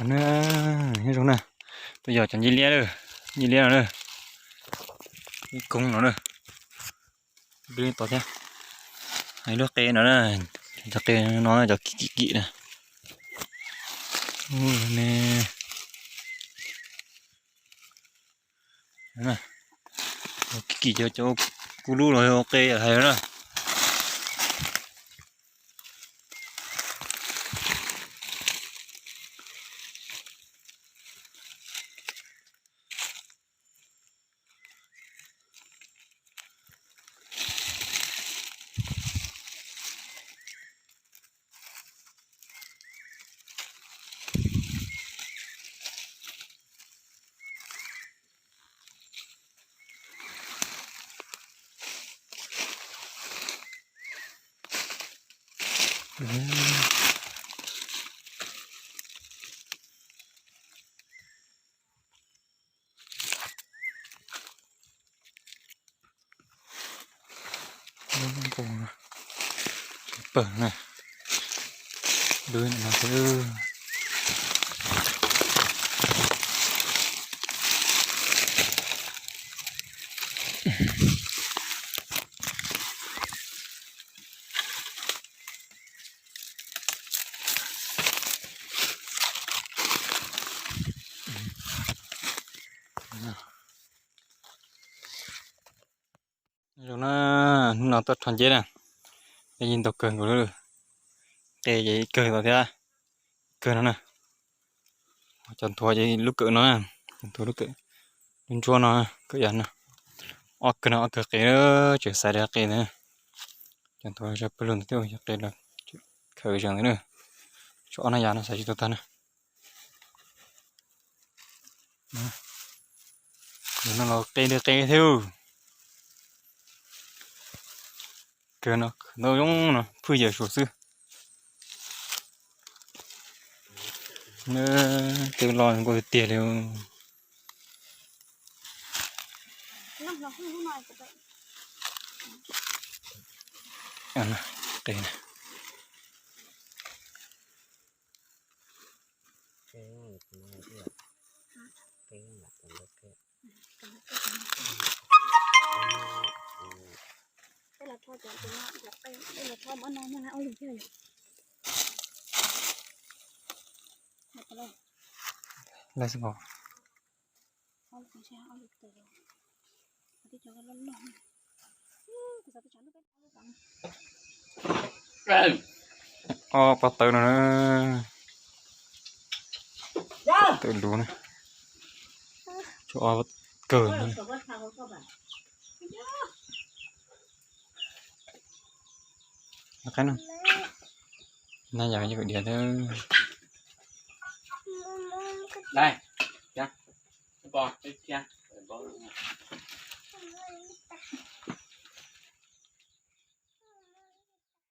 Nyob zoo na, tuaj yog cov ncej liab, ncej liab no na, ib koog no na, dub tod thiab. Ib lub qe no na, cov qe no cov kim kim na. Kim kim cov, cov kuv lub los ua qe hais na. Pawg na, dub no xwb. Zoo na, hnub no tuaj rho nceb na, yeej ntau kawg nkaus li. Qe ces kawg tod thiab, kawg no na. Cov nthuav ces lub kawm no na, cov nthuav lub kawm, lub ntsuab no, kawm yam no. Ob kawg no ob kawg qe, tseem xaiv li qe ntawd. Cov nthuav zog pawg lug ntawd thiab, yog qe los khaws zeeg ntawd na. Tshuav ob nab yas no xaiv tsis tau tag na. Yog no los qe li qe thiab. Kawg no ntau zoo no, phwj yawm suav xwb. Twb loj nkaus tiag tiag li. Qe na. Laj xwb pom. Ob pob tawb no na. Tawm lus na. Tshuav ob kawg na. Nab yas yog diav thiab.